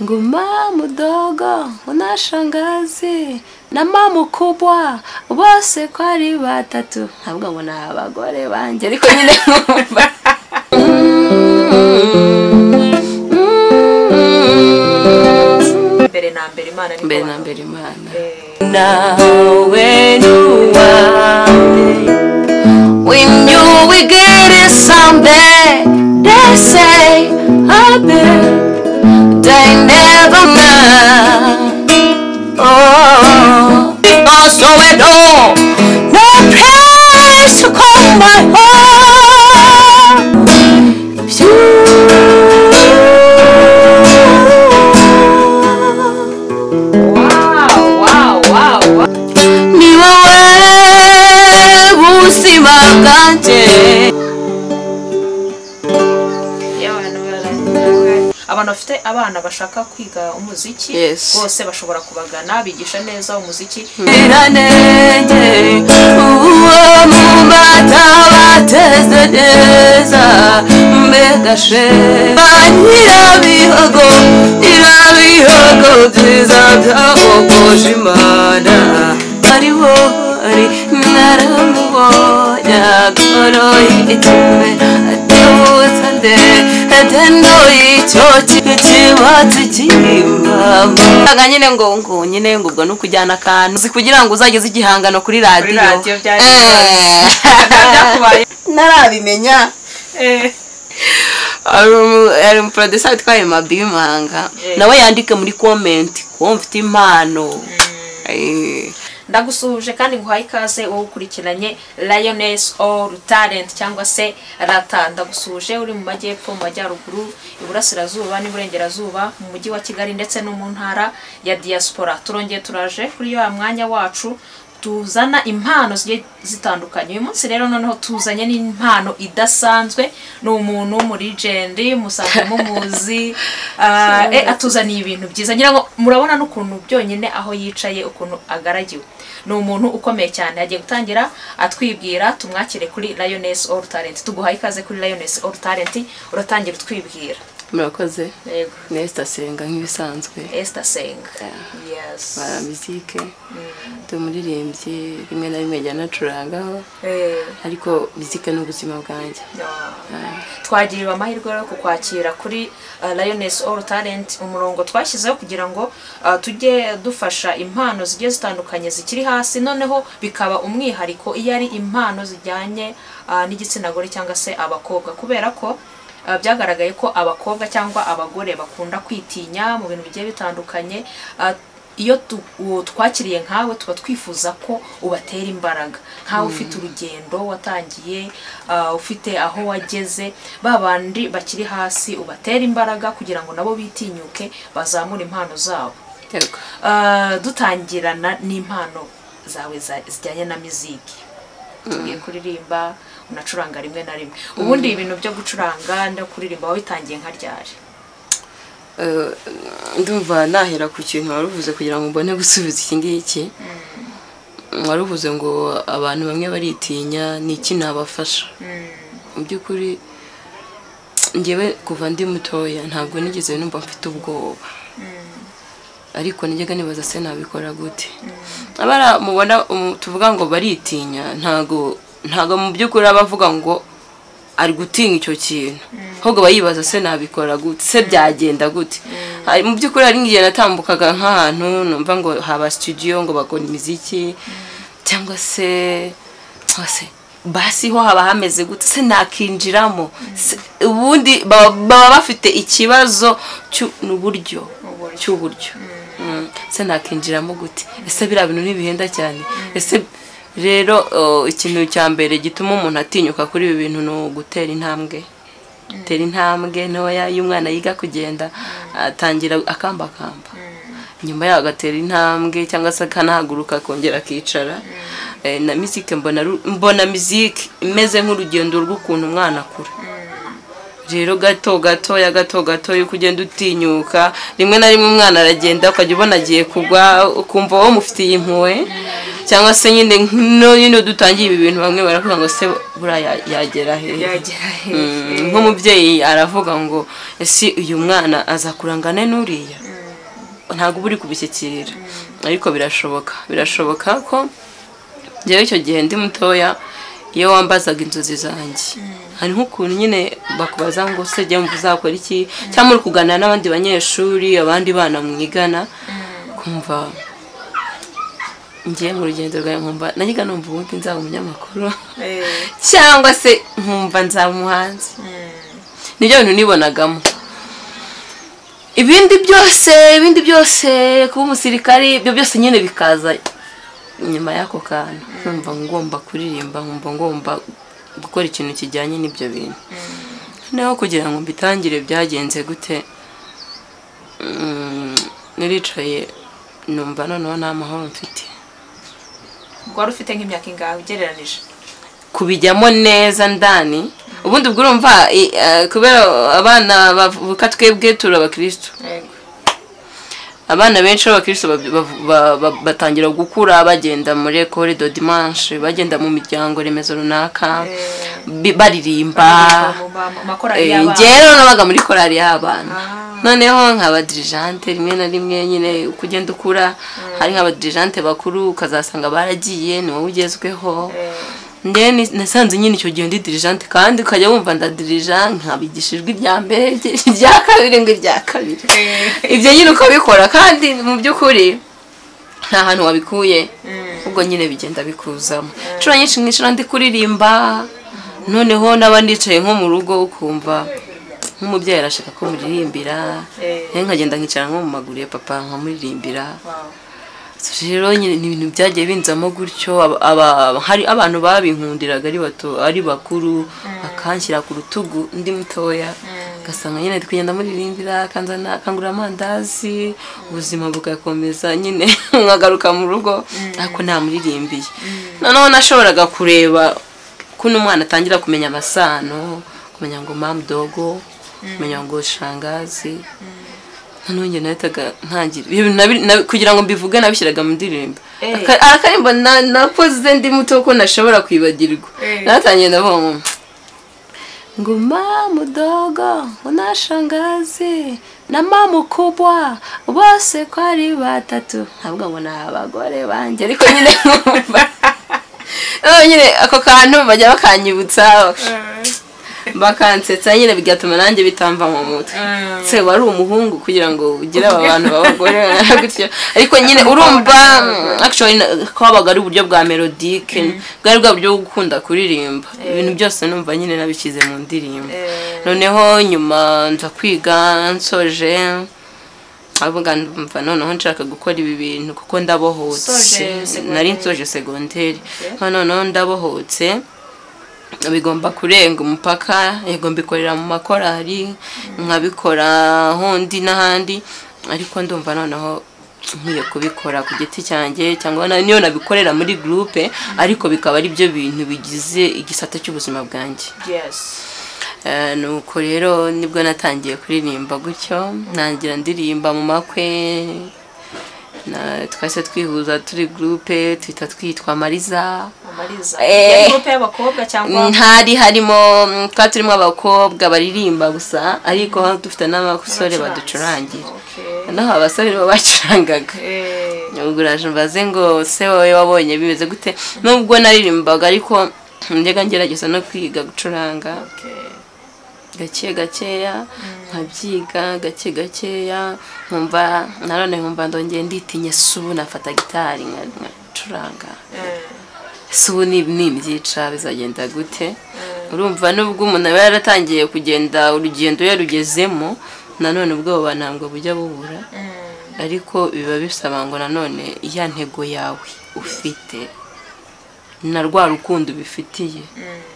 Ngo mama dogo na shangazi na mama kubwa bose ko ari batatu, ntabwo ngo ni abagore banjye ariko nyine nkumva. Mbere na mbere Imana ni mbere na mbere Imana. Nawe nuwanjye. We knew we get it someday. They say I bet they never mind. Oh, because so it all, no place to call my own. Wow, wow, wow, wow. Ni wowe buzima bwanjye. Abantu bafite abana bashaka kwiga umuziki bose bashobora kubagana, bigisha neza umuziki. Iranenge uwo mu mata bateze neza mbegashe nyirabihogo nyirabihogo byiza byahogoje Imana ariho ari naramubonye agoroye ikime atebutse nde atendo icyo kibatsi cy'imbamba nyine ngo nyine ngo ubwo nukujyana akantu uzi kugira ngo uzageze igihangano kuri radiyo narabimenya. Ari umuproducer witwa Mabi w'Imuhanga, nawe yandike muri comment ko mfite impano. Ndagusuhuje kandi nguhaye ikaze wowe ukurikiranye Lioness All Talent cyangwa se Rata. Ndagusuhuje uri mu majyepfo, mu majyaruguru, iburasirazuba n'iburengerazuba, mu mujyi wa Kigali ndetse no mu ntara ya diaspora. Turongeye turaje kuri ya mwanya wacu tuzana impano zigiye zitandukanye. Uyu munsi rero noneho tuzanye n'impano idasanzwe, ni umuntu muri legend musanzwe mumuzi, atuzaniye ibintu byiza. Ngira ngo murabona n'ukuntu byonyine aho yicaye ukuntu agaragiwe. Ni umuntu ukomeye cyane, agiye gutangira atwibwira. Tumwakire kuri Lioness All Talent. Tuguhaye ikaze kuri Lioness All Talent, uratangira utwibwira. Murakoze. Yego. Ni Esther Senga nk'ibisanzwe. Esther Senga. Yes. Bara muzike. Ndi umuririmbyi rimwe na rimwe njya nacurangaho. Ariko muzike ni ubuzima bwanjye. Twagiriwe amahirwe yo kukwakira kuri Lioness All Talent, umurongo twashyizeho kugira ngo tujye dufasha impano zigiye zitandukanye zikiri hasi, noneho bikaba umwihariko iyo ari impano zijyanye n'igitsina gore cyangwa se abakobwa, kubera ko byagaragaye ko abakobwa cyangwa abagore bakunda kwitinya mu bintu bigiye bitandukanye. Iyo twakiriye nkawe tuba twifuza ko ubatera imbaraga, nkawe ufite urugendo watangiye, ufite aho wageze, babandi bakiri hasi ubatera imbaraga kugira ngo nabo bitinyuke bazamure impano zabo. Dutangirana n'impano zawe zijyanye na muziki. Tugiye kuririmba, unacuranga rimwe na rimwe. Ubundi ibintu byo gucuranga no kuririmba wabitangiye nka ryari? Ndumva nahera ku kintu waruvuze kugira ngo mbone gusubiza iki ngiki. Waruvuze ngo abantu bamwe baritinya, ni iki nabafasha? Mu by'ukuri njyewe kuva ndi mutoya ntabwo nigeze numva mfite ubwoba. Ariko nijyaga nibaza se nabikora gute. Abara mubona tuvuga ngo baritinya, ntago mu by'ukuri abavuga ngo ari gutinya icyo kintu, ahubwo bayibaza se nabikora gute, se byagenda gute. Mu by'ukuri hari ngiye natambukaga nk'ahantu numva ngo haba studio ngo bakora imiziki cyangwa se basi ho haba hameze gute, se nakinjiramo. Ubundi baba bafite ikibazo cy'uburyo cy'uburyo. Se nakinjiramo gute, ese biriya bintu ntibihenda cyane. Ese rero ikintu cya mbere gituma umuntu atinyuka kuri ibi bintu ni ugutera intambwe. Tera intambwe ntoya, iyo umwana yiga kugenda atangira akambakamba, nyuma yaho agatera intambwe cyangwa se akanahaguruka akongera akicara. Na muzike mbona muzike imeze nk'urugendo rw'ukuntu umwana akura. Rero gato gatoya gato gato yuko ugenda utinyuka, rimwe na rimwe umwana aragenda ukajya ubona agiye kugwa ukumva wowe mufitiye impuhwe. Cyangwa se nyine nyine dutangiye ibi bintu bamwe baravuga ngo se buriya yagera he, nk'umubyeyi aravuga ngo ese uyu mwana azakurangane n'uriya, ntabwo uba uri kubishyikirira. Ariko birashoboka, birashoboka ko njyewe icyo gihe ndi mutoya iyo wambazaga inzozi zanjye hari nk'ukuntu nyine bakubaza ngo se jya mvu uzakora iki, cyangwa uri kuganira n'abandi banyeshuri, abandi bana mwigana, kumva ngiye mu rugendo rwawe nkumva najyaga numva ubundi nzaba umunyamakuru cyangwa se nkumva nzaba umuhanzi. Nibyo bintu nibonagamo. Ibindi byose kuba umusirikari, ibyo byose nyine bikaza nyuma y'ako kantu. Nkumva ngomba kuririmba, nkumva ngomba gukora ikintu kijyanye n'ibyo bintu. Naho kugira ngo mbitangire byagenze gute, naricaye numva noneho nta mahoro mfite. Wari ufite nk'imyaka ingahe ugereranije kubijyamo neza ndani? Ubundi ubwo urumva kubera abana bavuka twebwe turi abakristo, abana benshi b'abakristo batangira gukura bagenda muri école de dimanche, bagenda mu miryango remezo runaka, baririmba. Njyewe nabaga muri korali y'abana, noneho nkaba dirigente rimwe na rimwe nyine uko ugenda ukura hari nk'aba dirigente bakuru ukazasanga baragiye ni wowe ugezweho. Njye nasanze nyine icyo gihe ndi dirigente, kandi ukajya wumva ndadirija nkabigishijwe ibya mbere, ibya kabiri ngo ibya kabiri, ibyo nyine ukabikora kandi mu by'ukuri nta hantu wabikuye, ubwo nyine bigenda bikuzamo. Inshuro nyinshi mwishura ndi kuririmba, noneho naba nicaye nko mu rugo ukumva nk'umubyeyi arashaka ko muririmbira, nkagenda nkicara nko mu maguru ya papa nkamuririmbira. Rero nyine ni ibintu byagiye binzamo gutyo. Hari abantu babinkundiraga ari bato ari bakuru, bakanshyira ku rutugu ndi mutoya, ugasanga nyine ndi kugenda muririmbira, akanzana akangurira amandazi, ubuzima bugakomeza nyine nkagaruka mu rugo ariko ntamuririmbiye. Noneho nashoboraga kureba kuno umwana atangira kumenya amasano, kumenya ngo mama dogo, kumenya ngo shangazi. Noneho njye nahitaga ntangira kugira ngo mbivuge nabishyiraga mu ndirimbo. Akarimbo nakoze ndi muto ko nashobora kwibagirwa. Natangiye ndavuga ngo mama dogo na shangazi na mama kubwa bose ko ari batatu, ntabwo ngo ni abagore banjye, ariko nyine nkumva nyine ako kantu bajya bakanyibutsa bakansetsa nyine bigatuma nanjye bitamva mu mutwe. Se wari umuhungu kugira ngo ugire aba bantu b'abagore gutyo, ariko nyine urumva actually kwabaga ari uburyo bwa melodique, bwari bwa buryo bwo gukunda kuririmba ibintu byose, numva nyine nabishyize mu ndirimbo. Noneho nyuma nza kwiga nsoje avuga ndumva noneho nshaka gukora ibi bintu kuko ndabohotse, nari nsoje secondaire, noneho ndabohotse bigomba kurenga umupaka, yego mbikorera mu makorari, nkabikora hondi n'ahandi, ariko ndumva noneho nkwiye kubikora ku giti cyanjye, cyangwa niyo nabikorera muri groupe, ariko bikaba ari byo bintu bigize igisata cy'ubuzima bwanjye. Nuko rero nibwo natangiye kuririmba gutyo, ntangira ndirimba mu makwe, twese twihuza turi groupe twita twitwa Mariza. Mariza yari groupe y'abakobwa cyangwa ntari harimo twa turimo abakobwa baririmba gusa, ariko dufite n'abasore baducurangira. Naho abasore bo bacurangaga. Ubwo uraje mbaze ngo se wowe wabonye bimeze gute, nubwo naririmbaga ariko njyaga ngerageza no kwiga gucuranga gake gakeya, nkabyiga gake gakeya, nkumva nanone nkumva ndongeye nditinya, subu nafata gitari nkacuranga, subu nimvyica bizagenda gute. Urumva nubwo umuntu aba yaratangiye kugenda urugendo yarugezemo, nanone ubwoba ntabwo bujya bubura, ariko biba bisaba ngo nanone ya ntego yawe ufite na rwa rukundo bifitiye,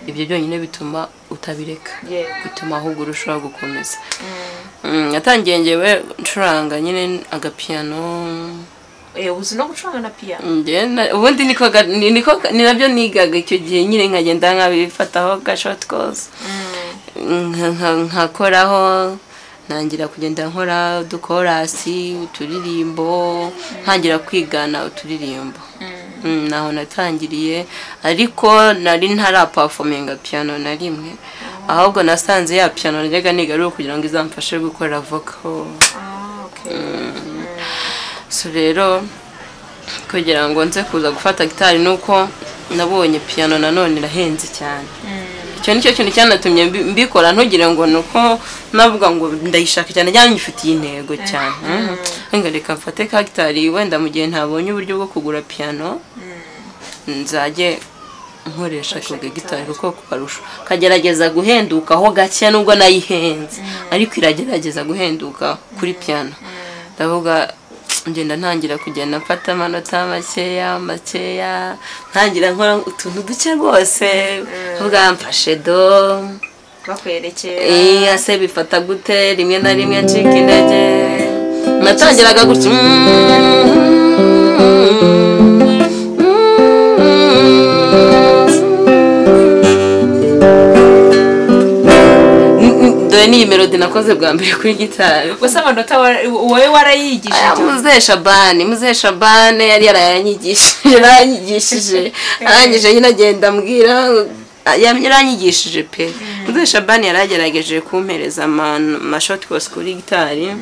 ibyo byonyine bituma utabireka, bituma ahubwo urushaho gukomeza. Natangiye ngewe ncuranga nyine agapiano. Uzi no gucuranga na piano? Ubundi niko ni nabyo nigaga icyo gihe nyine, nkagenda nkabifataho ga short course, nkakoraho, ntangira kugenda nkora udukorasi, uturirimbo, ntangira kwigana uturirimbo. Naho natangiriye, ariko nari ntaraperforminga piano na rimwe, ahubwo nasanze ya piano najyaga niga ari kugira ngo izamfashe gukora vocal. So rero kugira ngo nze kuza gufata gitari nuko nabonye piano nanone irahenze cyane. Icyo nicyo kintu cyanatumye mbikora, ntugire ngo nuko navuga ngo ndayishaka cyane cyane ngifitiye intego cyane. Ngo reka mfate ka gitari, wenda mu gihe ntabonye uburyo bwo kugura piano nzajye nkoresha ku gitari, kuko kukarusha kagerageza guhendukaho gake, nubwo nayihenze ariko iragerageza guhenduka kuri piano. Ndavuga ngenda ntangira kugenda mfata amanota makeya makeya, ntangira nkora utuntu duke rwose, mvuga mfashe do bakwerekera ase bifata gute, rimwe na rimwe ncika intege, natangiraga gutya. Dore ni melody nakoze bwa mbere kuri gitari. Gusa amanota wowe warayigishije? Muzehe Shabani yari yarayanyigishije, arangije nyine agenda ambwira, yaranyigishije pe. Muzehe Shabani yaragerageje kumpereza ama short course kuri gitari,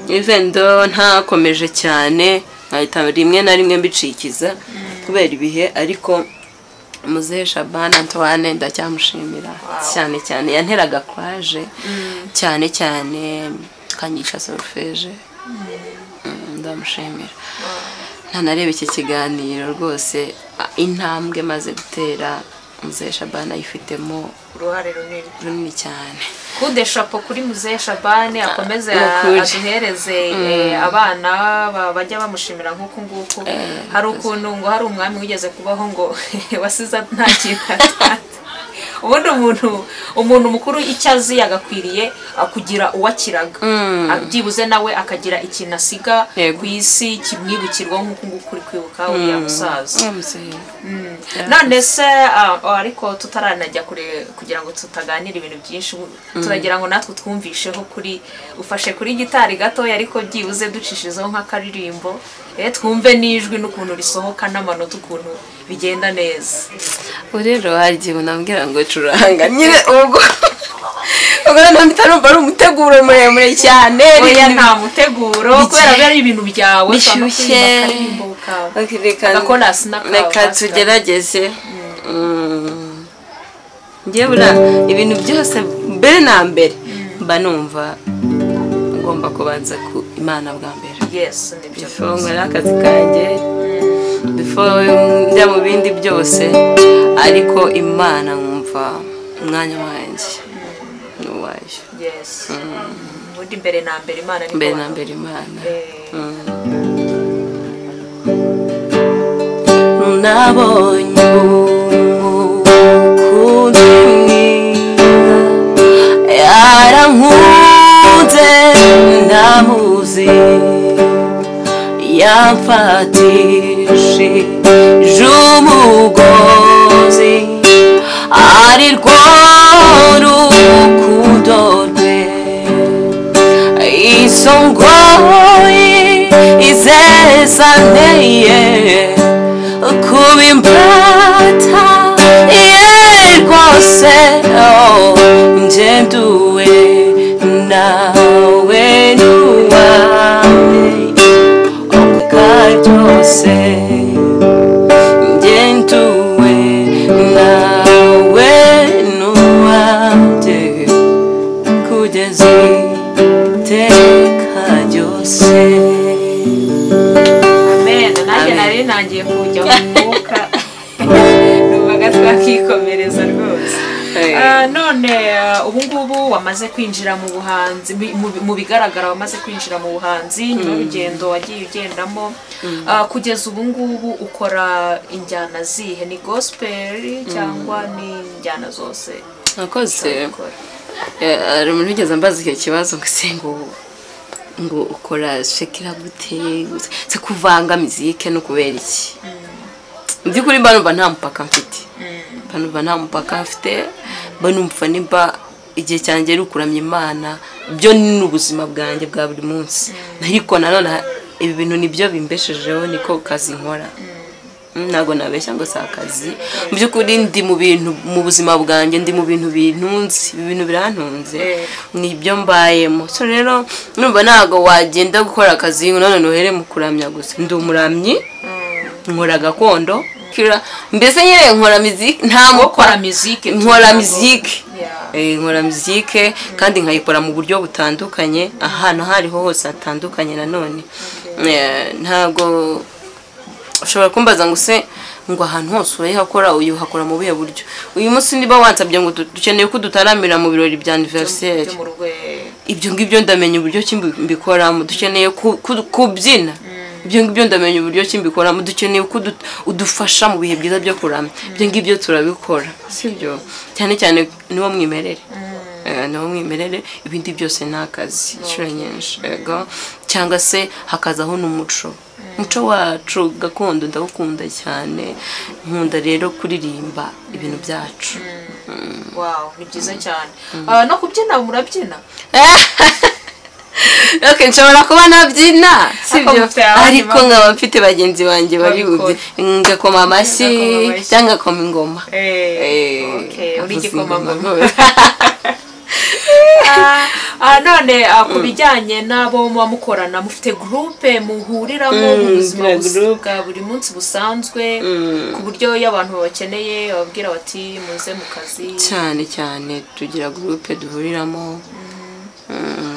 even though ntakomeje cyane, nkahita rimwe na rimwe mbicikiza kubera ibihe, ariko Muzehe Shabani Antoine ndacyamushimira cyane cyane, yanteraga kwaje cyane cyane, akanyigisha solfège. Ndamushimira. Ntanareba iki kiganiro rwose, intambwe maze gutera Muzehe Shabani ayifitemo uruhare runini cyane. Kude chapeau kuri Muzehe Shabani, akomeze aduhereze abana bajya bamushimira nk'uku nguku. Hari ukuntu ngo hari umwami wigeze kubaho ngo wasize nta kintu atanze. Ubundi umuntu mukuru icyo azi yagakwiriye kugira uwakiraga, byibuze nawe akagira ikintu asiga ku isi kimwibukirwa nk'uku nguku uri kwibuka uriya musaza. None se ariko tutaranajya kure kugira ngo tutaganira ibintu byinshi, turagira ngo natwe twumvisheho kuri ufashe kuri gitari gatoya, ariko byibuze ducishizeho nk'akaririmbo, twumve n'ijwi n'ukuntu risohoka n'amanota ukuntu bigenda neza. Rero hari igihe unambwira ngo curanga nyine, ubwo noneho ntarumva ari umuteguro muremure cyane. Oya nta muteguro, kubera ari ibintu byawe bishyushye. Reka tugerageze. Njye buriya ibintu byose mbere na mbere mba numva ngomba kubanza ku Imana bwa mbere. Before nkora akazi kanjye, before njya mu bindi byose, ariko Imana nkumva umwanya wanjye n'uwayo. Ubundi mbere na mbere Imana niko. Mbere na mbere Imana. Nabonye umukunzi mwiza, yarankunze ndamuzi, yamfatishije umugozi, ari rwo rukundo rwe, izo ngoyi izezaneye kuba imbata ye rwose, njye nduwe nawe n'uwawe byose, njye nduwe nawe n'uwanjye kugeza iteka ryose. Amen. Nanjye nari ntangiye kujya mu mwuka, numvaga twakikomereza rwose. None ubu ngubu wamaze kwinjira mu buhanzi, mu bigaragara wamaze kwinjira mu buhanzi nyuma y'urugendo wagiye ugendamo, kugeza ubu ngubu ukora injyana zihe? Ni gospel cyangwa ni injyana zose? Nakoze hari umuntu wigeze ambaza icyo kibazo ngo se ngo ukora shekira gute, se kuvanga muzike no kubera iki? Mu by'ukuri mba numva nta mupaka mfite, mba numva nimba igihe cyanjye ari ukuramya Imana, byo ni ubuzima bwanjye bwa buri munsi, ariko nanone ibi bintu nibyo bimbeshejeho, niko kazi nkora. Ntabwo nabeshya ngo si akazi. Mu by'ukuri ndi mu bintu mu buzima bwanjye, ndi mu bintu bintunze, ibintu birantunze, nibyo mbayemo. So rero numva ntabwo wagenda gukora akazi ngo none uhere mu kuramya gusa. Ndi umuramyi, nkora gakondo, mbese nyine nkora muziki, nta mukora muziki, nkora muziki. Nkora muziki kandi nkayikora mu buryo butandukanye, ahantu hariho hose hatandukanye nanone. Ntabwo ushobora kumbaza ngo se ngo ahantu hose urayihakora, uyu hakora mu buhe buryo? Uyu munsi niba wansabye ngo dukeneye ko dutaramira mu birori bya anniversaire, ibyo ngibyo ndamenya uburyo ki mbikoramo. Dukeneye kubyina, ibyo ngibyo ndamenya uburyo ki mbikoramo. Dukeneye ko udufasha mu bihe byiza byo kuramya, ibyo ngibyo turabikora, sibyo? Cyane cyane niwo mwimerere, niwo mwimerere, ibindi byose ni akazi inshuro nyinshi. Yego, cyangwa se hakazaho n'umuco, umuco wacu gakondo ndawukunda cyane, nkunda rero kuririmba ibintu byacu. Wow, ni byiza cyane. No kubyina murabyina? Okay, nshobora kuba nabyina, sibyo? Ariko nkaba mfite bagenzi banjye bari bubye, ngakoma amashyi cyangwa ngakoma ingoma. Okay, uri igikoma ngoma. None ku bijyanye n'abo muba mukorana, mufite groupe muhuriramo mu buzima bwa buri munsi busanzwe, ku buryo iyo abantu babakeneye bababwira bati muze mu kazi? Cyane cyane tugira groupe duhuriramo.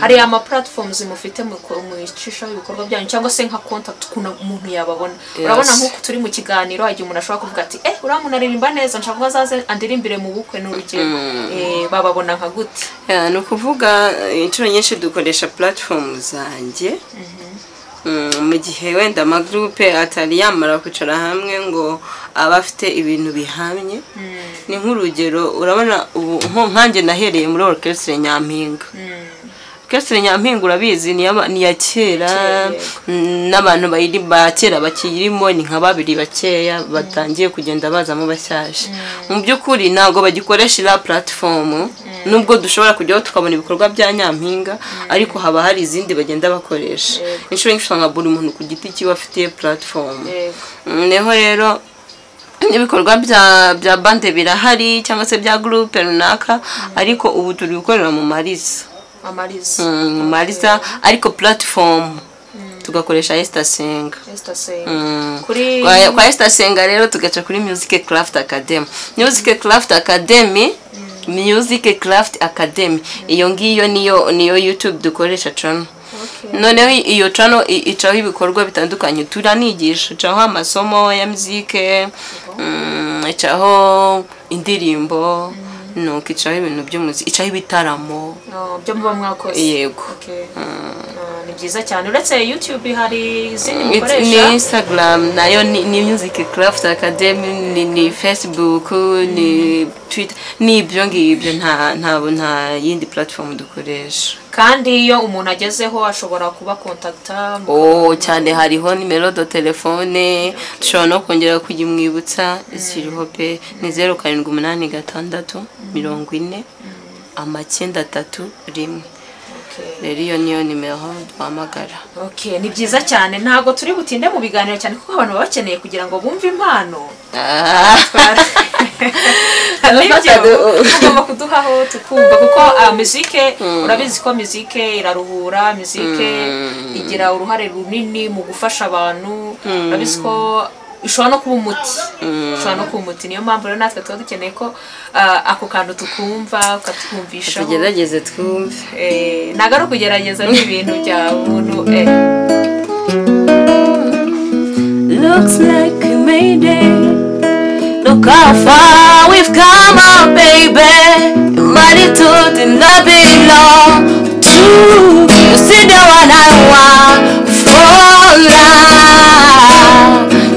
Hari ama platforms mufite mucishaho ibikorwa byanyu, cyangwa se nka contact ukuntu umuntu yababona? Urabona nk'uko turi mu kiganiro, hagiye umuntu ashobora kuvuga ati uriya muntu aririmba neza, nshaka ko azaze andirimbire mu bukwe n'urugero, bababona nka gute? Ni ukuvuga inshuro nyinshi dukoresha platform zanjye. Mu gihe wenda amagroupe atari yamara kwicara hamwe ngo aba afite ibintu bihamye, ni nk'urugero urabona ubu nkanjye nahereye muri orchestre Nyampinga. Orchestre Nyampinga urabizi ni ya kera, n'abantu bayiri ba kera bakirimo ni nka babiri bakeya batangiye kugenda bazamo bashyashya. Mu by'ukuri ntabwo bagikoresha ira platform, nubwo dushobora kujyaho tukabona ibikorwa bya Nyampinga, ariko haba hari izindi bagenda bakoresha. Inshuro nyinshi usanga buri muntu ku giti cyiwe afite platform. Neho rero ibikorwa bya bande birahari cyangwa se bya groupe runaka, ariko ubu turi gukorera mu Mariza. Mariza, ariko platform tugakoresha Esther Senga. Kuri kwa Esther Senga rero tugaca kuri Music Craft Academy. Music Craft Academy, Music Craft Academy. Iyo ngiyo niyo YouTube dukoresha channel. Noneho iyo channel icaho ibikorwa bitandukanye, turanigisha, icaho amasomo ya muzike, icaho indirimbo, nuko icaho ibintu by'umuziki, icaho ibitaramo byo muba mwakoze. Yego. Ni byiza cyane. Uretse YouTube hari izindi mukoresha? Ni Instagram nayo ni Music Craft Academy, ni Facebook, ni Twitter, ni ibyo ngibyo, nta yindi platform dukoresha. Kandi iyo umuntu agezeho ashobora kuba contacta? Cyane, hariho nimero do telefone, dushobora no kongera kuyimwibutsa, ziriho pe, ni 0786 40 931. Rero iyo niyo nimero duhamagara. Okay, ni byiza cyane. Ntabwo turi butinde mu biganiro cyane kuko abantu baba bakeneye kugira ngo bumve impano. Tugomba kuduhaho tukumva, kuko muzike urabizi ko muzike iraruhura, muzike igira uruhare runini mu gufasha abantu, urabizi ko ishobora no kuba umuti, ishobora no kuba umuti. Niyo mpamvu rero natwe tuba dukeneye ko ako kantu tukumva, ukatwumvishaho. Tugerageze twumve. Ntabwo ari ukugerageza, ni ibintu bya muntu. Looks like we made it. Look how far we've come, oh baby. Money to the love belong to you. See the one I want for life.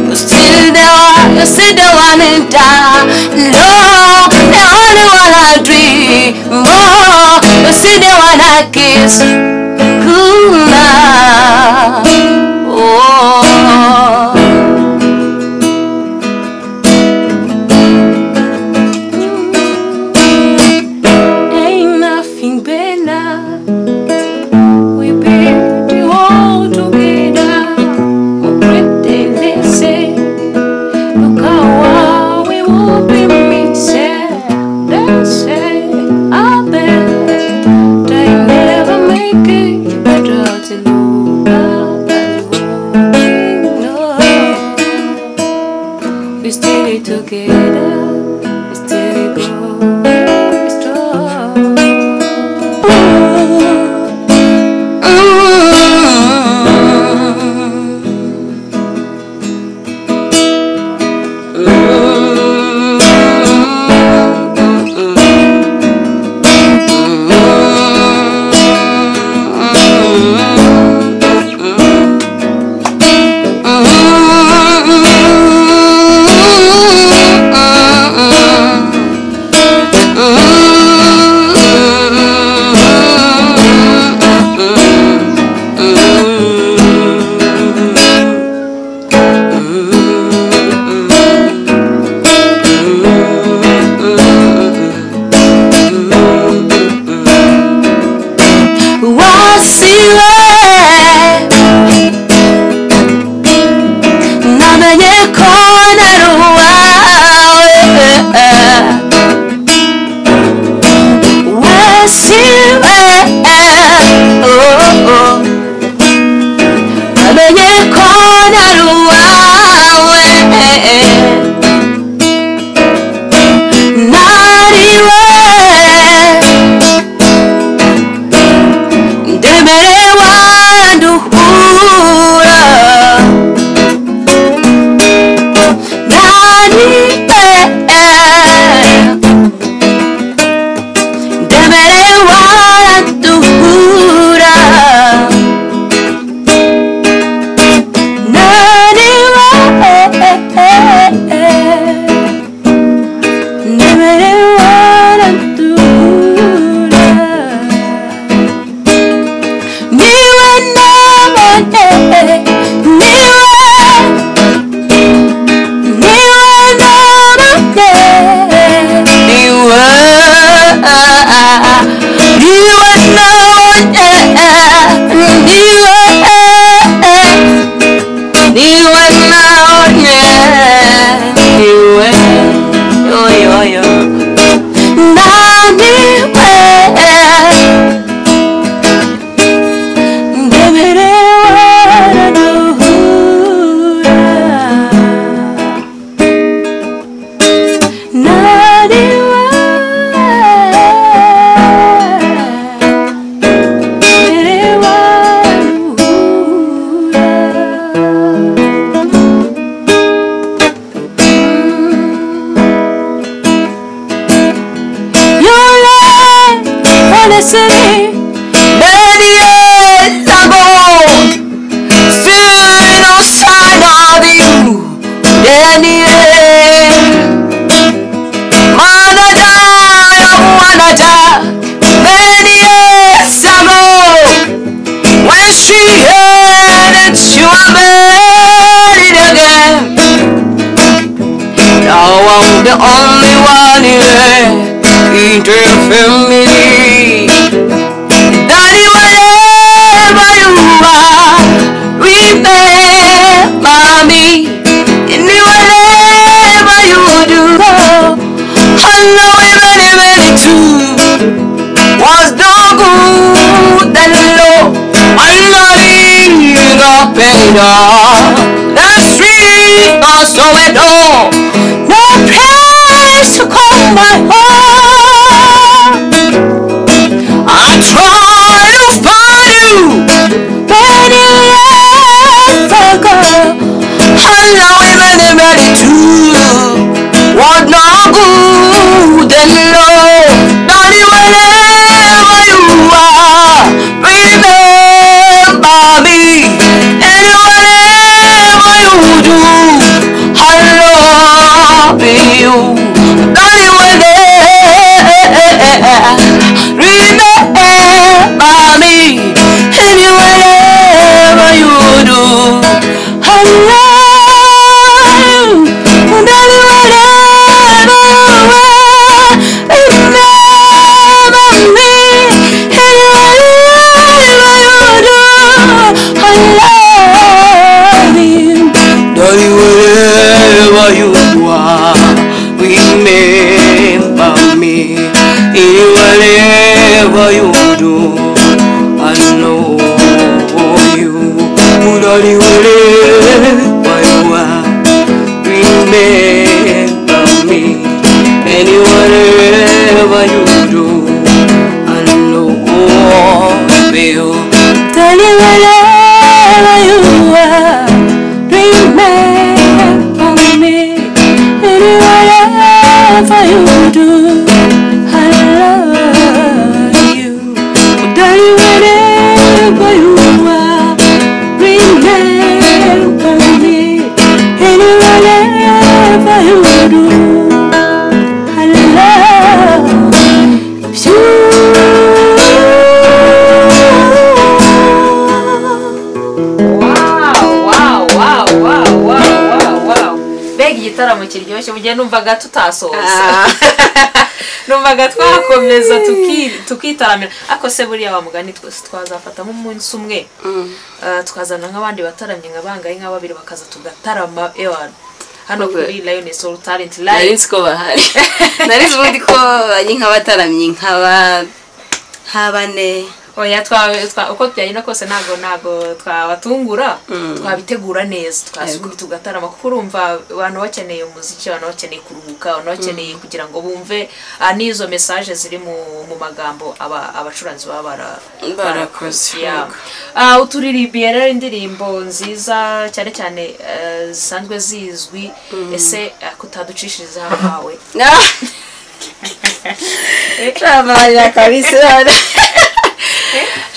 You still the one, you see the one in die. No, the only one I dream. Oh, you see the one I kiss. Good night. Oh. Ain't nothing better. We build it all together. We pretend they say to me many years ago. Still no sign of you anywhere. Manager, manager, many years ago, when she heard that you were married again. Now I'm the only one here in the family. Daddy, wherever you are, remember me. And whatever you do, I know it very, very true. Was no good and low. I'm not in the pain. The street also at all. No place to call my home. I try to find you many years ago. I know it very, very true. What no good and low. Daddy, wherever you are, remember me. And whatever you do, I love you. Daddy, whenever, remember me. And whatever you do, I love you. Daddy, wherever you are, remember me. And whatever you do, I love you. Daddy, wherever you are, remember me. And whatever you do, I know you. Daddy, wherever you are, remember me. And whatever you do, I know you. Daddy, wherever you are, remember me. And whatever you do, I love you. Daddy, wherever you are, remember me. And whatever you do, I love you. Wow, wow, wow, wow, wow, wow, wow. Mbega igitaramo kiryoshye, mugihe numvaga tutasoza. Numvaga twakomeza tukitaramira. Ariko se buriya wa mugani twese twazafata nk'umunsi umwe, tukazana nk'abandi bataramye nka bangahe nka babiri bakaza tugatarama ewana hano kuri Lioness All Talent Nari Live. nzi ko bahari. Nari nzi ubundi ko ari nk'abataramyi nk'aba nk'abane. Oya, uko byagenda kose ntago twabatungura, twabitegura neza, twasubundi tugatarama, kuko urumva abantu bakeneye umuziki, abantu bakeneye kuruhuka, abantu bakeneye kugira ngo bumve n'izo message ziri mu magambo abacuranzi baba Barakoze. Yeah. Uturirimbiye rero indirimbo nziza cyane cyane zisanzwe zizwi. Ese kutaducishiriza hawe? Shamarira kabisa.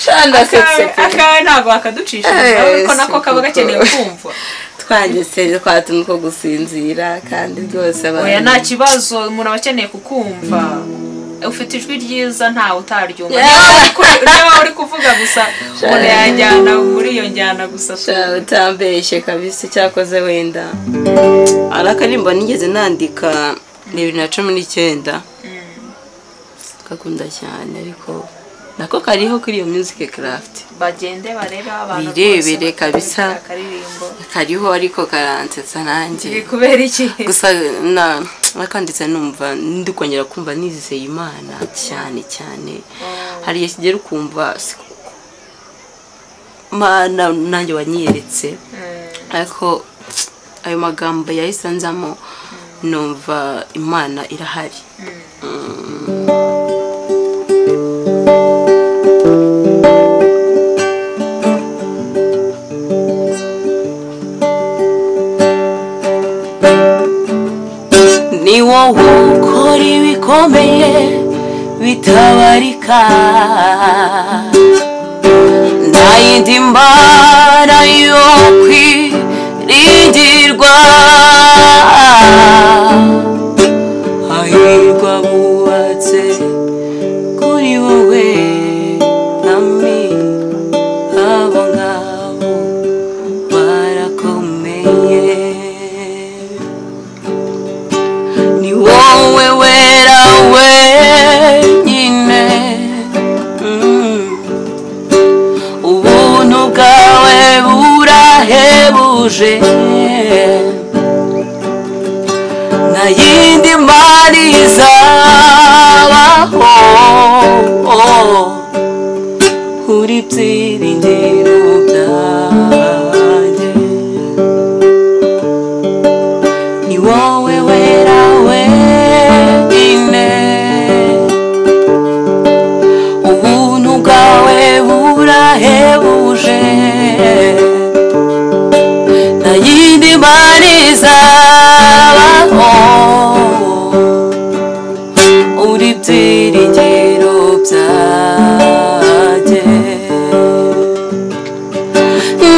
Shandasetse pe. Akawe ntabwo wakaducishiriza, ariko nako kaba gakeneye kumvwa. Twanditse twatuntu two gusinzira kandi rwose abantu. Oya, nta kibazo, umuntu aba akeneye kukumva. Ufite ijwi ryiza ntawe utaryumva. Niba uri kuvuga gusa umuntu yajyana muri iyo njyana gusa. Sha utambeshye kabisa, cyakoze wenda. Ari akarimbo nigeze nandika ni 2019. Kakunda cyane, ariko nako kariho kuri iyo Music Craft. Bagende barebe abantu birebere kabisa. Akaririmbo kariho ariko karansetsa nanjye. Kubera iki? Gusa nakanditse numva ndi kongera kumva nizeye Imana cyane cyane. Hari igihe kigera ukumva Mana nanjye wanyeretse, ariko ayo magambo yahise anzamo numva Imana irahari. Ni wowe ukora ibikomeye bitabarika, nta yindi Mana yo kwiringirwa. Hahirwa abubatse kuri wowe, Mwami, abo ngabo barakomeye. Ni wowe wera wenyine, ubuntu bwawe burahebuje, nta yindi Mana izabaho, uri byiringiro byanjye. Ni wowe wera wenyine, ubuntu bwawe burahebuje, nta yindi Mana izabaho, uri byiringiro byanjye.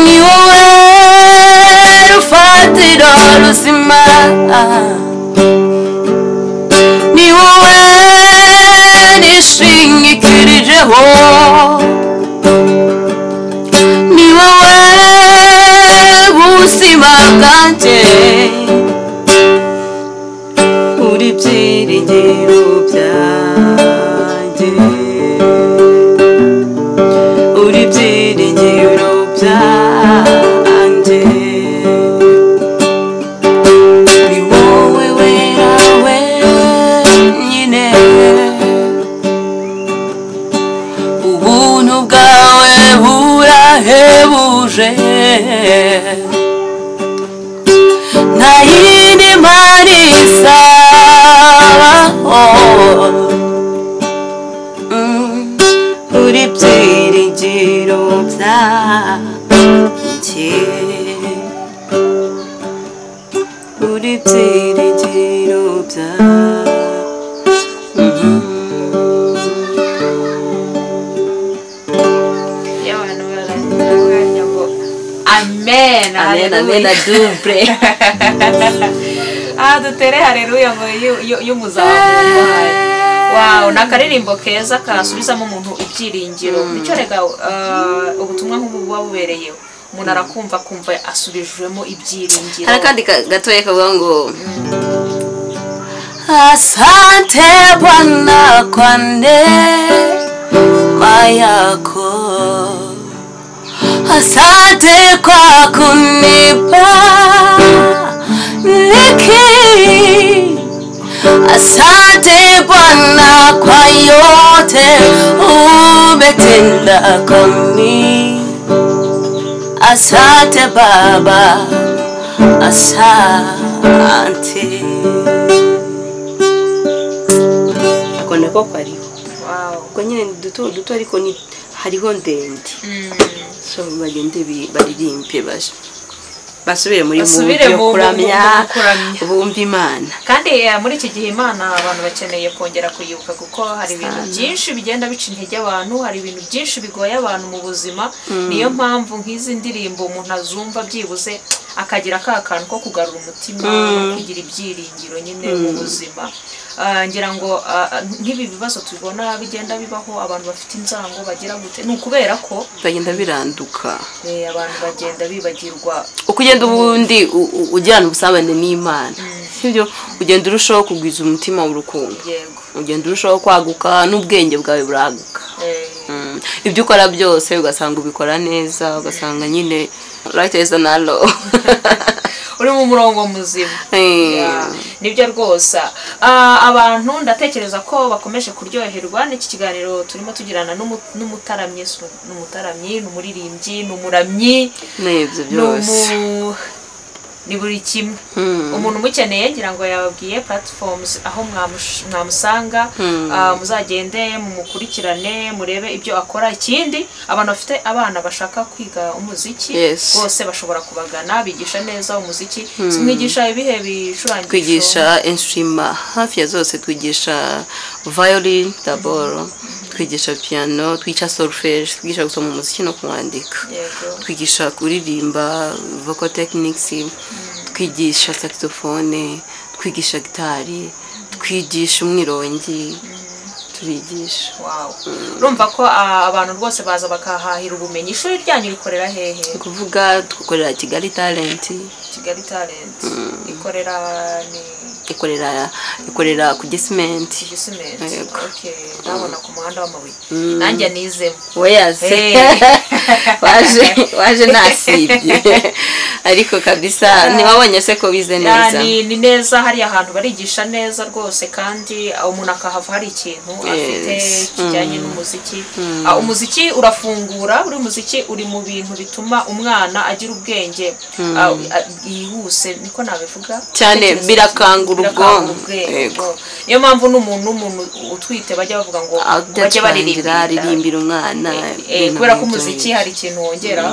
Ni wowe rufatiro ruzima, ni wowe nishingikirijeho, ni wowe buzima bwanjye, uri byiringiro byanjye, uri byiringiro byanjye. Ni wowe wera wenyine, ubuntu bwawe burahebuje, nta yindi Mana izabaho, uri byiringiro byanjye, uri byiringiro byanjye. Iyo abantu baravuga ngo amen, Amen, amen, haleluya. double. Ah, dutere haleluya ngo y'umuzamu. Wow, ni akaririmbo keza kasubizamo umuntu ibyiringiro. Nicyo rega ubutumwa nk'ubu buba bubereyeho. Umuntu arakumva akumva asubijwemo ibyiringiro. Hari akandi gatoya kavuga ngo asante Bwana kwa neema yako, asante kwa kunipa niki, asante Bwana kwa yote umetenda kwami, asante Baba, asante. Ako nako kariho. Wow. Ubwo nyine ni duto duto ariko ni hariho ndende. So bagende baririmbe baje basubire muri Basubire mu byo kuramya, mu kuramya. bumve Imana. Kandi muri iki gihe Imana abantu bakeneye kongera kuyibuka, kuko hari ibintu byinshi bigenda bica intege abantu, hari ibintu byinshi bigoye abantu mu buzima. Niyo mpamvu nk'izi ndirimbo umuntu azumva byibuze akagira ka kantu ko kugarura umutima no kugira ibyiringiro nyine mu buzima. Ngira ngo nk'ibi bibazo tubona bigenda bibaho, abantu bafite inzango bagira gute, ni ukubera ko bagenda biranduka, abantu bagenda bibagirwa. Uko ugenda ubundi ugirana ubusabane n'Imana, sibyo, ugenda urushaho kugwiza umutima w'urukundo, Yego. ugenda urushaho kwaguka n'ubwenge bwawe buraguka. Ibyo ukora byose ugasanga ubikora neza, ugasanga nyine right is an arrow. Uri mu murongo muzima. Yeah, nibyo rwose. Abantu ndatekereza ko bakomeje kuryoherwa n'iki kiganiro turimo tugirana n'umutaramyi, n'umutaramyi, n'umuririmbyi, n'umuramyi, N'ibyo byose. Ni buri kimwe. Umuntu umukeneye ngira ngo yababwiye platforms aho mwamusanga, muzagende mumukurikirane murebe ibyo akora. Ikindi abantu bafite abana bashaka kwiga umuziki bose bashobora kubagana, bigisha neza umuziki. Mwigisha ibihe bicurangisho? Twigisha instrument hafi ya zose, twigisha violin d'abord, twigisha piano, twigisha solfège, twigisha gusoma umuziki no kuwandika, twigisha kuririmba vocal techniques, twigisha saxophone, twigisha gitari, twigisha umwirongi, turigisha. Wow. Urumva ko abantu rwose baza bakahahira ubumenyi. Ishuri ryanyu rikorera hehe? Kuvuga dukorera Kigali Talent. Kigali Talent ikorera ni ikorera ku Gisimenti. Gisimenti. Okay, ndabona ku muhanda w'amabuye. Nanjye nizemo. Oya se. Waje nasibye. Ariko kabisa ntiwabonye se ko bize neza. Ni neza, hariya hantu barigisha neza rwose, kandi umuntu akahava hari ikintu afite kijyanye n'umuziki. Umuziki urafungura, buri muziki uri mu bintu bituma umwana agira ubwenge yihuse, niko nabivuga. Cyane, birakangura ubwonko. Niyo mpamvu n'umuntu utwite bajya bavuga ngo bajye baririmbira umwana, kubera ko umuziki hari ikintu wongera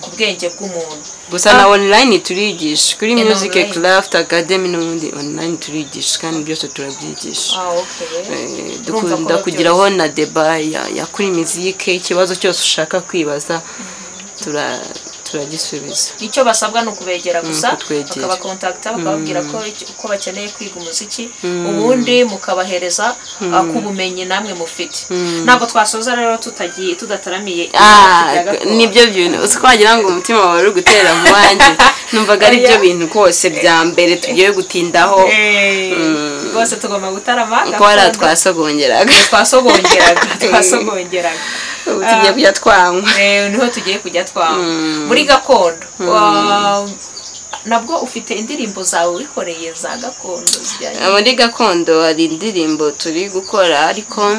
ku bwenge bw'umuntu. Gusa na online turigisha kuri Music Craft Academy, n'ubundi online turigisha kandi byose turabyigisha. Dukunda kugiraho na débat ya kuri musique, ikibazo cyose ushaka kwibaza turagisubiza. Icyo basabwa ni ukubegera gusa, bakabakontakta, bakababwira ko bakeneye kwiga umuziki, ubundi mukabahereza ku bumenyi namwe mufite. Ntabwo twasoza rero tutagiye tudataramiye. Nibyo bintu twagira ngo umutima wawe uri gutera mu wanjye, numvaga ari byo bintu kose bya mbere tugiye gutindaho. Rwose tugomba gutarama. Kuko hari twasogongeraga. Twasogongeraga. Ubu tugiye kujya twanywa. Niho tugiye kujya twanywa. Muri gakondo nabwo ufite indirimbo zawe wikoreye za gakondo zijyanye? Muri gakondo hari indirimbo turi gukora, ariko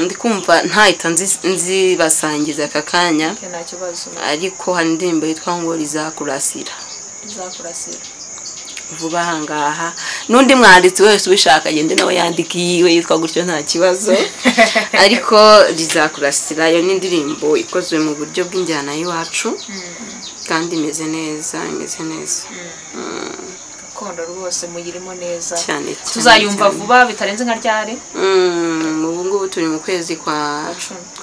ndi kumva ntahita nzibasangiza aka kanya. Nta kibazo. Ariko hari indirimbo yitwa ngo Rizakurasira. Rizakurasira. Vuba ahangaha n'undi mwanditsi wese ubishaka agende nawe yandika iyiwe yitwa gutyo, nta kibazo. Ariko Rizakurasira yo ni indirimbo ikozwe mu buryo bw'injyana y'iwacu, kandi imeze neza, imeze neza. Gakondo rwose muyirimo neza. Cyane cyane. Tuzayumva vuba bitarenze nka ryari? Ubu ngubu turi mu kwezi kwa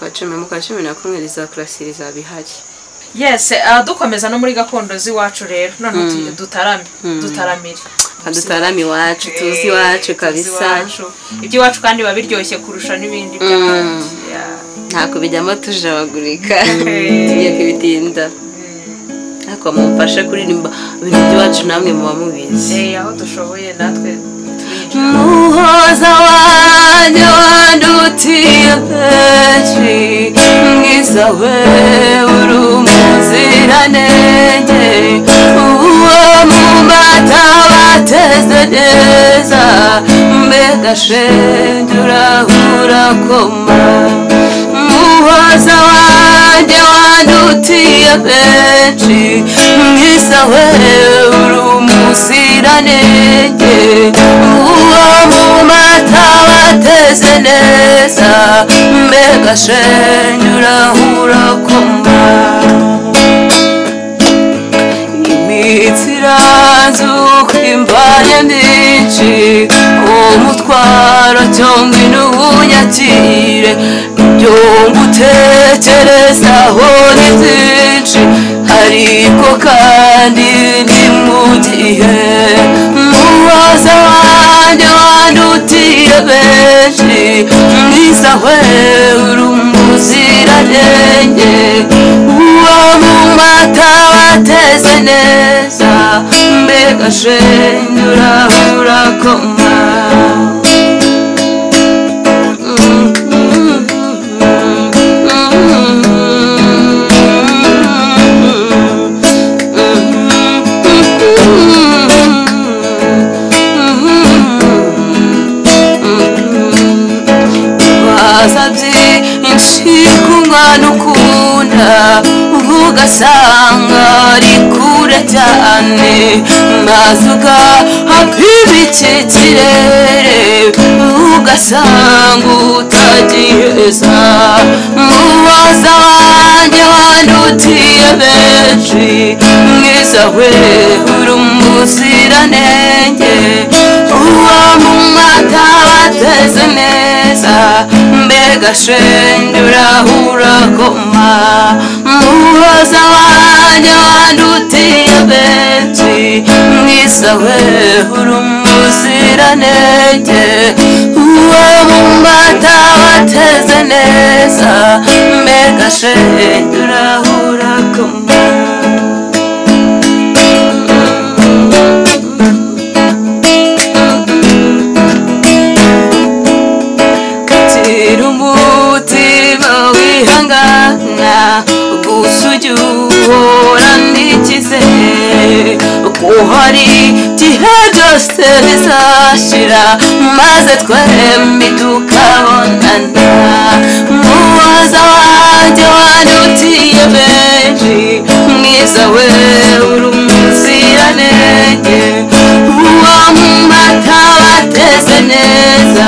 10, mu kwa 11 Rizakurasira izaba ihari. Yes, dukomeza no muri gakondo z'iwacu rero, none dutarame, dutaramire. Dutarame iwacu, tuzi iwacu kabisa. Iby'iwacu kandi biba biryoshye kurusha n'ibindi by'ahandi. Ntako bijyamo tujabagurika, tugiye kubitinda. Ariko mumfashe kuririmba ibintu by'iwacu, namwe muba mubizi. Aho dushoboye natwe. Muhoza wanjye wandutiye benshi, mwiza we uri umuziranenge, uwo mu mata bateze neza, mbega shenge urahura koma. Muhoza wanjye wandutiye benshi, mwiza we uri umuziranenge, uwo mu mata bateze neza, mbega shenge urahura koma. Imitsi iranzuka imbaye myinshi, umutwaro cyangwa inubunyakire, ibyo ngutekerezaho ni byinshi, ariko kandi ni mu gihe. Muhoza wanjye wandutiye benshi, mwiza we uri umuziranenge, uwo mu mata bateze neza, mbega shenge urahura koma. Baza byinshi ku mwana ukunda, ugasanga ari kure. kure cyane mazuka hapibike kirere ugasanga utagiheza muhoza wanjye wandutiye benshi mwiza we uri umuziranenge uwo mu mata bateze neza mbega shenge urahura koma muhoza wanjye wandutiye benshi mwiza we uri umuziranenge uwo mu mata bateze neza mbega shenge urahura koma. Umutima wihangana gusa ujya uhora n'icyizere ko hari igihe byose bizashira maze twembi tukabonana muhoza wanjye wandutiye benshi mwiza we uri umuziranenge uwo mu mata bateze neza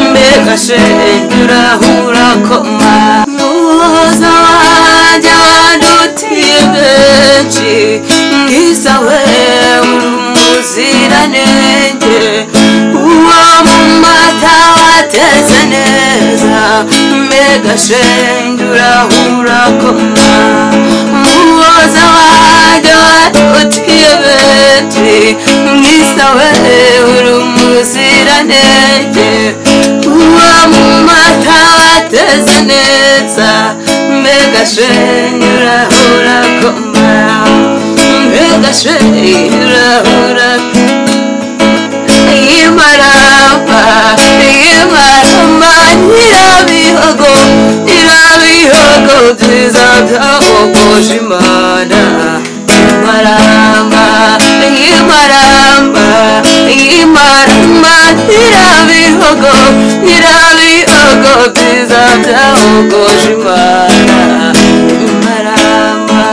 mbega shenge urahura koma muhoza wanjye wandutiye benshi mwiza we uri umuziranenge uwo mu mata wateze neza mbega shenge urahura koma muhoza wanjye wandutiye benshi mwiza we uri umuziranenge uwo mu mata wateze neza mbega shenge urahura koma mbega shenge urahura imaramba imaramba nyirabihogo nyirabihogo byiza byahogoje Imana imaramba imaramba imaramba nyirabihogo nyirabihogo byiza byahogoje Imana imaramba.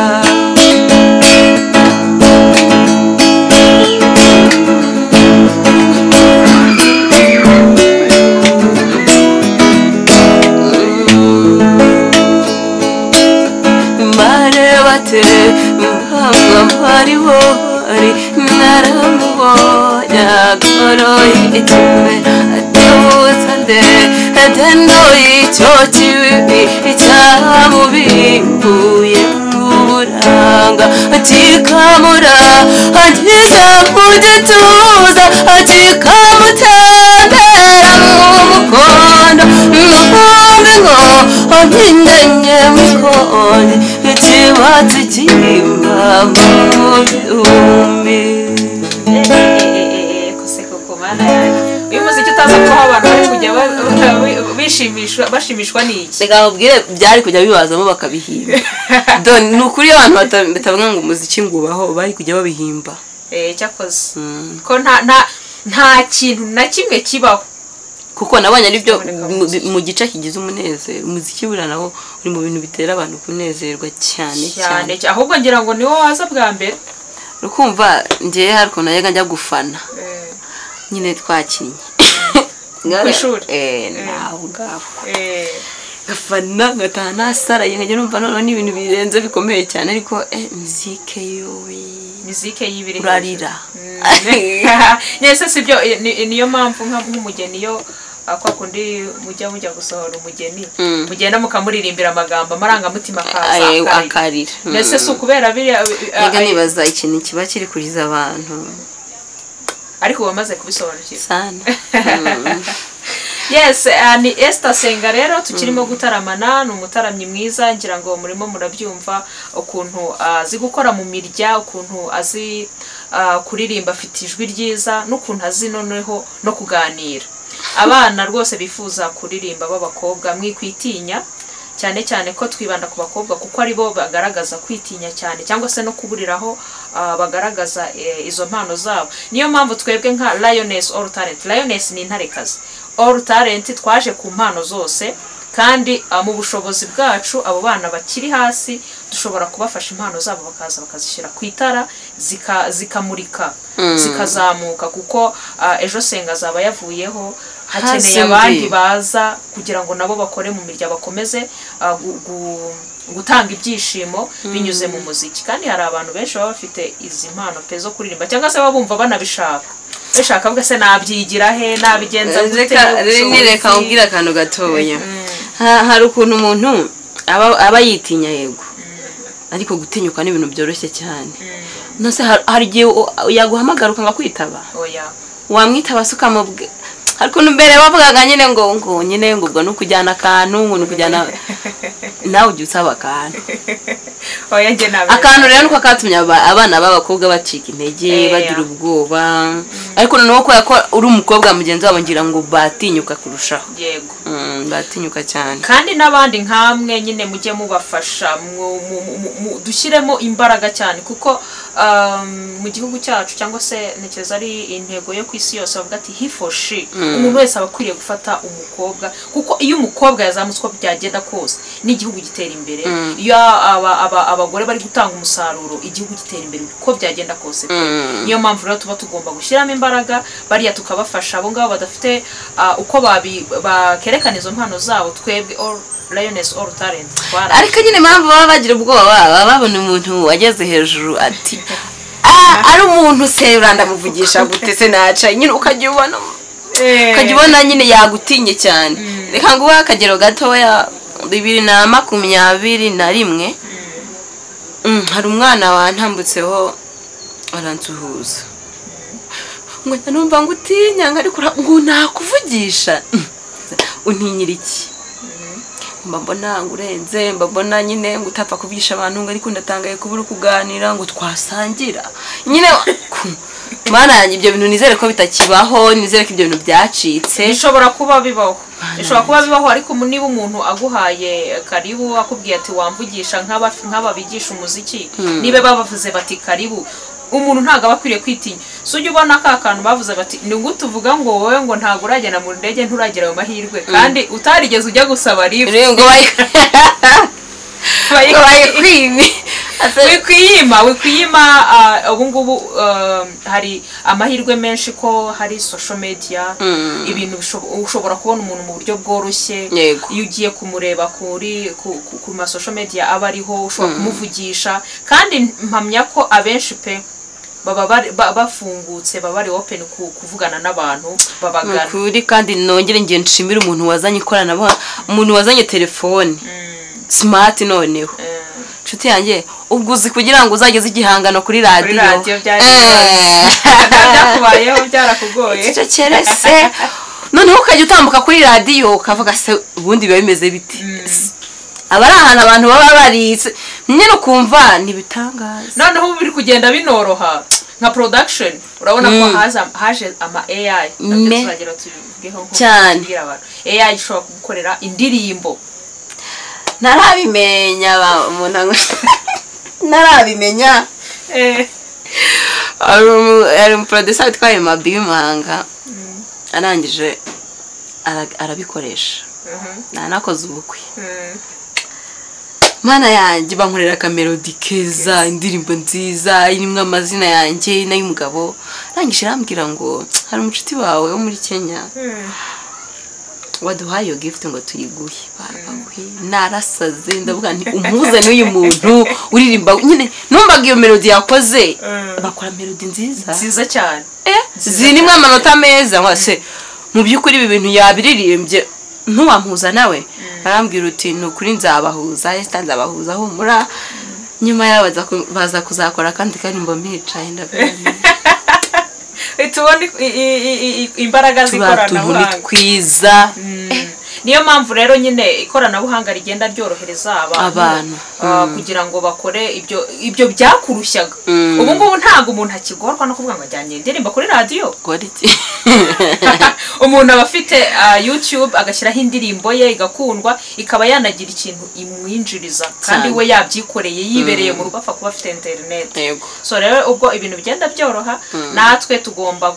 Mpamwamariwori naramubonye agoroye ikime atewutande atendo icyo kibi icyamubimbuye mu buranga akikamura ageze mu gituza akikamutembera mu mukondo n'ubundi ngo ntindenye mukoni ikibatsi cy'impamvu mu Uyu muziki utaza kubaho abantu bari kujya bashimishwa n'iki? Reka nkubwire byari kujya bibazamo bakabihimba. Ni ukuri iyo abantu batavuga ngo umuziki ngubaho bari kujya babihimba. Cyakoze ko nta kintu na kimwe kibaho kuko nabonye ari byo mu gice kigize umunezero. Umuziki buriya nawo uri mu bintu bitera abantu kunezerwa cyane cyane, ahubwo ngira ngo niwo waza bwa mbere. Ukumva ngiye hari ukuntu najyaga njya gufana nyine twakinnye ku ishuri naho ngaho ngafana ngataha nasaraye nkajya numva noneho ni ibintu birenze bikomeye cyane, ariko muzike yowe muzike y'ibiri urarira. Nese sibyo, niyo mpamvu nk'umugeni yo kwa kundi mujya gusohora umugeni mugenda mukamuririmbira amagambo amarangamutima akaza akarira. Nese si ukubera biriya nibaza ikintu kiba kiri kuriza abantu, ariko wamaze kubisobanukirwa sana. Yes, ni Esther Senga rero tukirimo gutaramana, ni umutaramyi mwiza ngira ngo murimo murabyumva ukuntu azi gukora mu mirya, ukuntu azi kuririmba, afite ijwi ryiza n'ukuntu azi noneho no kuganira. Abana rwose bifuza kuririmba b'abakobwa mwikwitinya, cyane cyane ko twibanda ku bakobwa kuko ari bo bagaragaza kwitinya cyane cyangwa se no kuburiraho bagaragaza izo mpano zabo. Niyo mpamvu twebwe nka Lioness All Talent, Lioness ni intarekazi, All Talent twaje ku mpano zose Kandi mu bushobozi bwacu abo bana bakiri hasi dushobora kubafasha, impano zabo bakaza bakazishyira ku itara, zikamurika, zikazamuka, kuko ejo Senga azaba yavuyeho, hakeneye Hasi abandi mbi. baza kugira ngo nabo bakore mu mirya, bakomeze gutanga ibyishimo binyuze mu muziki. Kandi hari abantu benshi baba bafite izi mpano pe zo kuririmba, cyangwa se baba bumva banabishaka, bashaka avuga se nabyigira he, nabigenza gute, Reka reka ubushobozi. Nkubwire akantu gatoya. Hari ukuntu umuntu aba yitinya, yego, ariko gutinyuka ni ibintu byoroshye cyane. Nose hari igihe yaguhamagara ukanga kwitaba? Oya. Wamwitaba se ukamubwira? Hari ukuntu mbere bavugaga nyine ngo nyine ngo ubwo ni ukujyana akantu, ngo ni ukujyana, nawe ujya usaba akantu. Oya, njye nabyo. Akantu rero niko katumye abana b'abakobwa bacika intege, bagira ubwoba. Ariko noneho kubera ko uri umukobwa mugenzi wabo, ngira ngo batinyuka kurushaho. Yego. Batinyuka cyane. Kandi n'abandi nkamwe nyine mujye mubafasha, dushyiremo imbaraga cyane, kuko mu gihugu cyacu, cyangwa se ntekereza ari intego yo ku isi yose, bavuga ati he for she, umuntu wese aba akwiriye gufata umukobwa, kuko iyo umukobwa yazamutse, uko byagenda kose n'igihugu gitera imbere. Iyo abagore bari gutanga umusaruro, igihugu gitera imbere uko byagenda kose pe. Niyo mpamvu rero tuba tugomba gushyiramo imbaraga bariya, tukabafasha abo ngabo badafite uko bakerekana izo mpano zabo. Twebwe all Lioness All Talent Ariko nyine impamvu baba bagira ubwoba, baba babona umuntu wageze hejuru ati "Ah, ari umuntu se urandamuvugisha gute se?" Naca nyine ukajya ubona nyine yagutinye cyane. Reka nguhe akagero gatoya. 2021, hari umwana wantambutseho aransuhuza, ngo numva ngo utinya, ngo ariko ngo nakuvugisha. Untinyira iki? Mba mbona ngo urenze, mba mbona nyine ngo utapfa kuvugisha abantu, ngo ariko ndatangaye kubura kuganira, ngo twasangira nyine. Mana yanjye, ibyo bintu nizere ko bitakibaho, nizere ko ibyo bintu byacitse. Bishobora kuba bibaho, bishobora kuba bibaho, ariko niba umuntu aguhaye karibu, akubwiye ati wamvugisha, nk'aba bigisha umuziki, niba babavuze bati karibu, umuntu ntabwo aba akwiriye kwitinya. Si ujya ubona ka kantu bavuze bati ni gute uvuga ngo wowe ngo ntabwo uragenda mu ndege, nturagera ayo mahirwe, kandi utarigeze ujya gusaba lift? Rero ngo bayikwime. Wikwiyima, wikwiyima. Ubu ngubu hari amahirwe menshi ko hari social media, ibintu ushobora kubona umuntu mu buryo bworoshye. Iyo ugiye kumureba kuri ku ma social media aba ariho, ushobora kumuvugisha. Kandi mpamya ko abenshi pe baba bafungutse, baba bari open kuvugana n'abantu babagana. Ukuri. Kandi nongere ngiye nshimire umuntu wazanye ikoranabuhanga, umuntu wazanye telefone smart. Noneho inshuti yanjye, ubwo uzi kugira ngo uzageze igihangano kuri Kuri radiyo? Radiyo byari byakubayeho, byarakugoye. Icecekere se. Noneho ukajya utambuka kuri radiyo ukavuga se ubundi biba bimeze bite? Aba ari ahantu abantu baba baritse nyine, ukumva ntibitangaza. Noneho ubu biri kugenda binoroha, nka production urabona ko haje ama AI, nabyo tuzagera tubivugeho nko Cyane. kubwira abantu AI ishobora kugukorera indirimbo. Ntarabimenya, umuntu ntarabimenya. Hari umuproducer witwa Mabi w'imuhanga, arangije arabikoresha, nanakoze ubukwe. Mana yanjye, bankorera akamelody keza, indirimbo nziza irimo amazina yanjye n'ay'umugabo. Arangije arambwira ngo hari umucuti wawe wo muri Kenya waduhaye iyo gift ngo tuyiguhe. Baba we, narasaze, ndavuga nti umpuze n'uyu muntu uririmba. Nyine numvaga iyo melody yakoze, bakora melody nziza. Nziza cyane. Zirimo amanota meza. Ngo se mu by'ukuri ibi bintu yabiririmbye, ntuwampuza nawe? Arambwira uti ni ukuri nzabahuza, Esther, nzabahuza, humura. Nyuma yaho baza kuzakora akandi karimbo mbicaye, ndavuga nti, Tubona imbaraga turiya tuntu ni z'ikoranabuhanga. twiza. Niyo mpamvu rero nyine ikoranabuhanga rigenda ryorohereza abantu, Abantu. Kugira ngo bakore ibyo byakurushyaga. Ubu ngubu ntabwo umuntu akigorwa no kuvuga ngo ajyanye indirimbo kuri radiyo. Kora iki? Umuntu aba afite YouTube, agashyiraho indirimbo ye igakundwa, ikaba yanagira ikintu imwinjiriza, kandi Cyane. we yabyikoreye yibereye mu rugo, apfa kuba afite interineti. Yego. So rero ubwo ibintu bigenda byoroha, natwe tugomba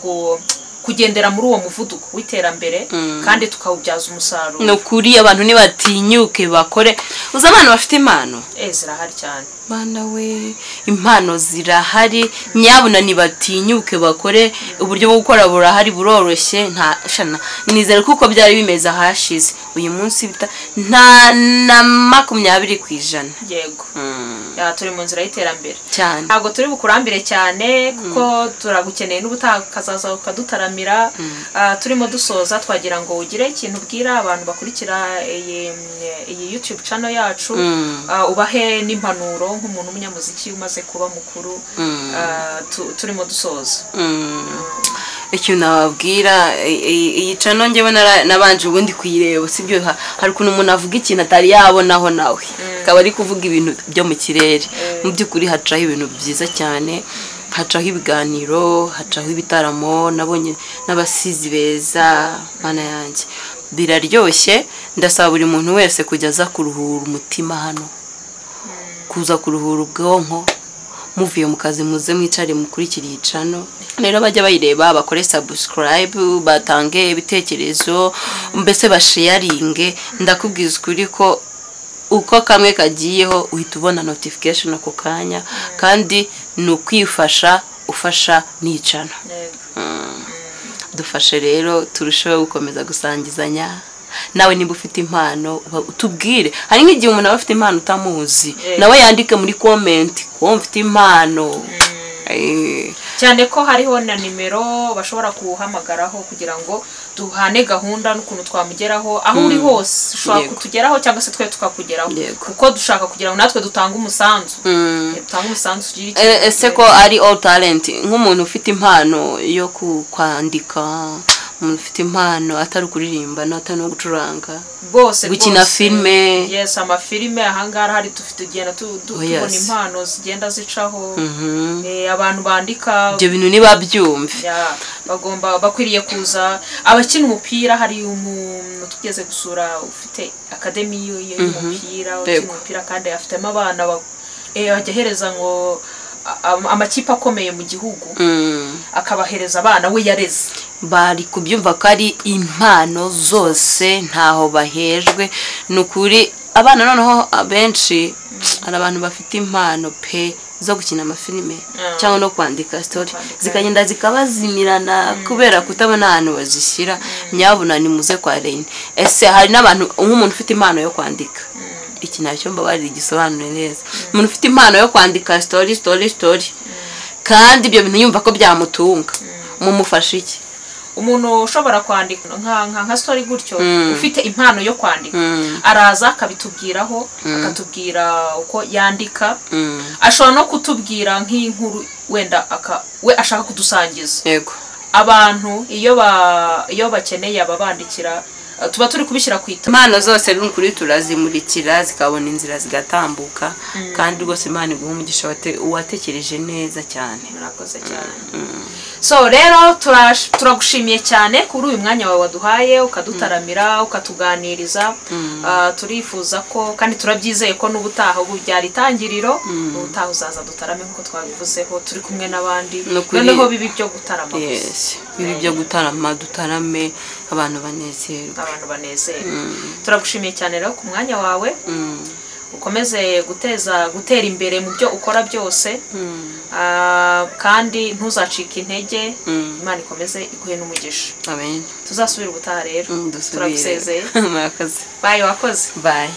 kugendera muri uwo muvuduko w'iterambere kandi tukawubyaza umusaruro. No kuri abantu nibatinyuke bakore. Uzi abantu bafite impano zirahari cyane. Bana we, impano zirahari, nyabuna nibatinyuke bakore. Uburyo bwo gukora burahari, buroroshye, nta shana. Nizere kuko byari bimeze ahashize, uyu munsi nta na 20%. Yego. Ya turi mu nzira y'iterambere cyane. Ntabwo turi bukurambire cyane kuko turagukeneye n'ubutaha kazaza ukadutaramira. Turimo dusoza twagira ngo ugire ikintu ubwira abantu bakurikira iyi YouTube channel yacu, ubahe n'impanuro nk'umuntu w'umunyamuziki umaze kuba mukuru. Turimo dusoza. Ikintu nababwira, iyi channel njyewe nabanje ubundi kuyireba, sibyo? Hari ukuntu umuntu avuga ikintu atari yabonaho nawe akaba ari kuvuga ibintu byo mu kirere. Mu by'ukuri hacaho ibintu byiza cyane, hacaho ibiganiro, hacaho ibitaramo, nabonye n'abasizi beza. Mana yanjye, biraryoshye. Ndasaba buri muntu wese kujya aza kuruhura umutima hano, kuza kuruhura ubwonko. Muvuye mu kazi muze mwicare mukurikira iyi channel. Rero bajya bayireba, bakore subscribe, batange ibitekerezo, mbese basharinge. Ndakubwiza ukuri ko uko kamwe kagiyeho uhita ubona notification ako kanya, kandi ni ukwifasha ufasha n'iyi channel. Dufashe rero turusheho gukomeza gusangizanya. Nawe niba ufite impano utubwire. Hari nk'igihe umuntu aba afite impano utamuzi, nawe yandike muri comment ko mfite impano. Cyane ko hariho na nimero bashobora kuhamagaraho kugira ngo duhane gahunda n'ukuntu twamugeraho aho uri hose. Ushobora kutugeraho cyangwa se twe tukakugeraho, kuko dushaka kugira ngo natwe dutange umusanzu. Dutange umusanzu. Ese ko ari all talent, nk'umuntu ufite impano yo kwandika, umuntu ufite impano atari kuririmba n'atari no gucuranga, bose gukina filme. Yes, amafilme ahangara hari dufite tugenda tubona impano zigenda zicaho. Abantu bandika ibyo bintu niba byumve bagomba bakwiriye kuza. Abakina umupira, hari umuntu tugeze gusura ufite academy y'umupira, ukina umupira kandi afitemo abana ajya hereza ngo amakipe akomeye mu gihugu, akabahereza abana we yareze. Bari kubyumva ko ari impano zose, ntaho bahejwe. Nukuri abana noneho abenshi hari abantu bafite impano pe zo gukina amafilime cyangwa no kwandika story, zikagenda zikabazimirana kubera kutabona ahantu bazishyira. Nyabuna ni muze kwa Rene. Ese hari n'abantu nk'umuntu ufite impano yo kwandika, iki nacyo mbabarira igisobanuro neza, umuntu ufite impano yo kwandika story story story kandi ibyo bintu yumva ko byamutunga, mumufasha iki? Umuntu ushobora kwandika nka story gutyo, ufite impano yo kwandika, araza akabitubwiraho, akatubwira uko yandika. Ashobora no kutubwira nk'inkuru wenda we ashaka kudusangiza. Yego. Abantu iyo bakeneye ababandikira tuba turi kubishyira ku itama. Impano zose kuri turazimurikira zikabona inzira zigatambuka, kandi rwose Imana iguha umugisha uwatekereje neza cyane. Murakoze cyane. So rero turagushimiye cyane kuri uyu mwanya wawe waduhaye, ukadutaramira, ukatuganiriza. Turifuza ko kandi turabyizeye ko n'ubutaha ubu byari itangiriro, n'ubutaha uzaza dutarame nkuko twabivuzeho, turi kumwe n'abandi. Noneho bibi byo gutarama gusa. Bibi byo gutarama, dutarame abantu banezerwe. Abantu banezerwe. Turagushimiye cyane rero ku mwanya wawe. Ukomeze gutera imbere mu byo ukora byose. Kandi ntuzacike intege. Imana ikomeze iguhe n'umugisha. Amen. Tuzasubira ubutaha rero. Turagusezeye. Murakoze. Bye, wakoze. Bye.